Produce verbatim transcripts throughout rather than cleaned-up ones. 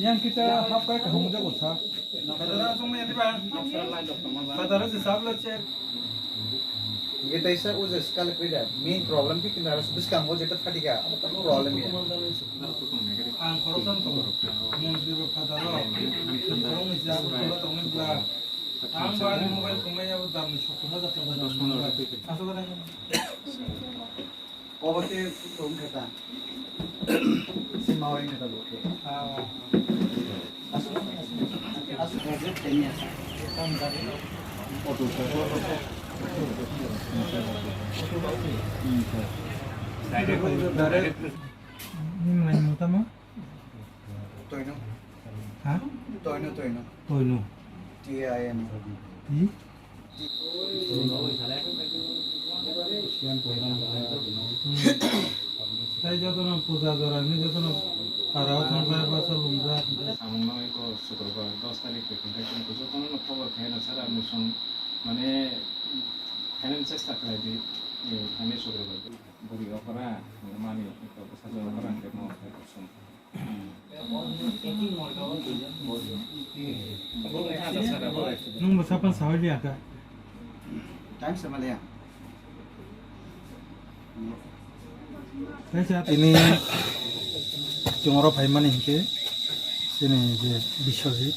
Yang kita hap kai kahung jago sa. Father, song me diba? Father, se sab lo che. Kita isa uza sekali pida. Main problem ki kita harus biskang ho jeta tadi ka. Problem ya. Ang khoroksan tongo. Monjri bo father ro. Khoroknwi se ang khoroksan tongo bla. Ang bari mobile kongmai abo dam ni sottor hajar taka dam ni mobile. Aswk rai. Obo khe tong khe ta. Sima oi khe ta bo khe. Ah. Aswk, aswk, aswk. Auto sa. Direct. Ni mai mo tamo? Toino. Ha? Toino, Toino. Toino. T I N O. T? Siyan po. Hmm. Tai jotono puja jora ni jotono para o thangsa basa lumjak. Samung no eko Sukrobar dos tarik ke contact khe jotono no khobor khe na sara muson mane khainani chesta khlai di, eh, thani Sukrobar. Buri okra mani eko bwsa okra ke mo. Nwng bo sapan sahoi liya kha. Time sama liya. Tini chwng oro phaimani hinkhe chini je Biswajit,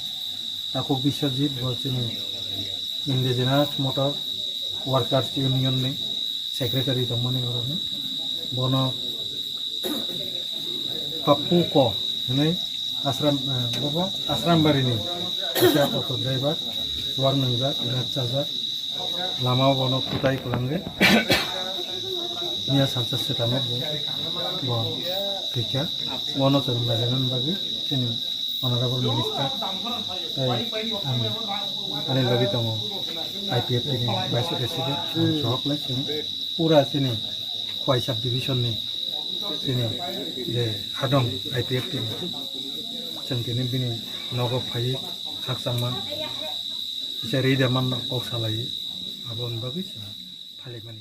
Takhuk Biswajit bo chini Indigenous Motor Workers Union ni secretary tongmani oro ni. Bono Pappu Ko hinwi Asram, eh, bobo Asrambari ni kisa auto driver, chuwak nwngjak, rat chajak, lama o bono kutai kwlangwi miya salsa swkang o bo, bo thwikha. Bono chwng najaknani bagwi chini Honorable Minister tei ang ani logi tongo I P F T ni Vice President, ang sohok lai chwng pura chini Khowai Sub Division ni chini je hadong I P F T ni chwng tini bini nogo phaiwi khakchangma kisa ri da manna kok salaiwi aboni bagwi chwng phalikmani.